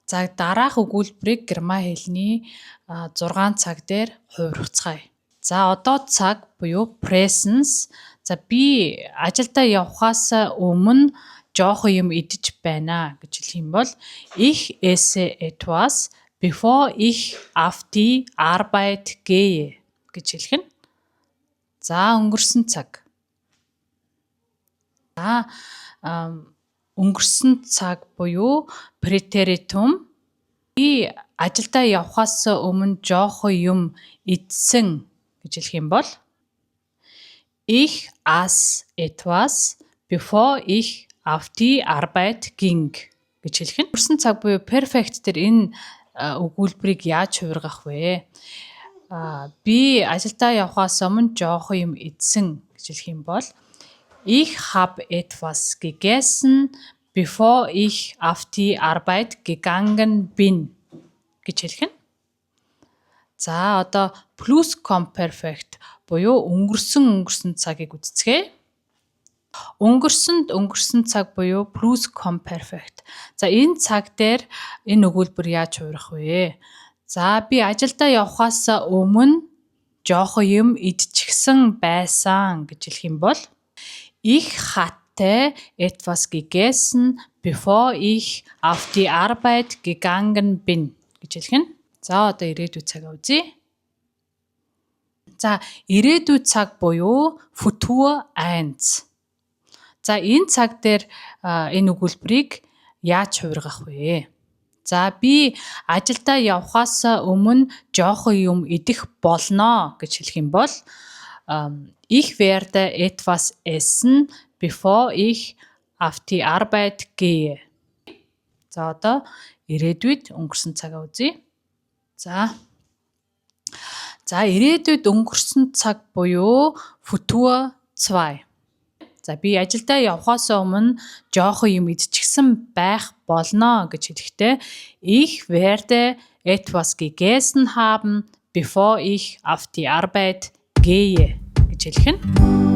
За, дараах өгүүлбэрийг герман хэлний 6 цаг дээр хувиргацгаая. За, одоо цаг буюу Präsens. За, би ажилдаа явхаас өмнө жоохон юм идэж байна гэж хэлэх юм бол "Ich esse etwas, bevor ich auf die Arbeit gehe" гэж хэлэх нь. За, өнгөрсөн цаг. За, өнгөрсөн цаг буюу Präteritum. Би ажилдаа явхаас өмнө жоохон юм идсэн гэж хэлэх юм бол "Ich aß etwas, bevor ich auf die Arbeit ging" гэж хэлэх нь. Өнгөрсөн цаг буюу Perfekt дээр энэ өгүүлбэрийг яаж хувиргах вэ? Би ажилдаа явхаас өмнө жоохон юм идсэн гэж хэлэх юм бол "Ich habe etwas gegessen, bevor ich auf die Arbeit gegangen bin" гэж хэлэх нь. За, одоо Plusquamperfekt буюу өнгөрсөн өнгөрсөн цагийг үзэцгээе. Өнгөрсөнд өнгөрсөн цаг буюу Plusquamperfekt. За, энэ цаг дээр энэ өгүүлбэр яаж хувирах вэ? За, би ажилдаа явхаас өмнө жоохон юм идчихсэн байсан гэж хэлэх юм бол "Ich hatte etwas gegessen, bevor ich auf die Arbeit gegangen bin" гэж хэлэх нь. За, одоо ирээдүй цагаа үзье. За, ирээдүй цаг буюу Futur 1. За, энэ цаг дээр энэ өгүүлбэрийг яаж хувиргах вэ? За, би ажилдаа явхаас өмнө жоохон юм идэх болно гэж хэлэх юм бол "Ich werde etwas essen, bevor ich auf die Arbeit gehe." За, одоо ирээдүйд өнгөрсөн цагаа үзье. За. За, ирээдүйд өнгөрсөн цаг буюу Futur 2. За, би ажилдаа явхаас өмнө жоохон юм идчихсэн байх болно гэж хэлэхдээ "Ich werde etwas gegessen haben, bevor ich auf die Arbeit gehe" гэж хэлэх нь.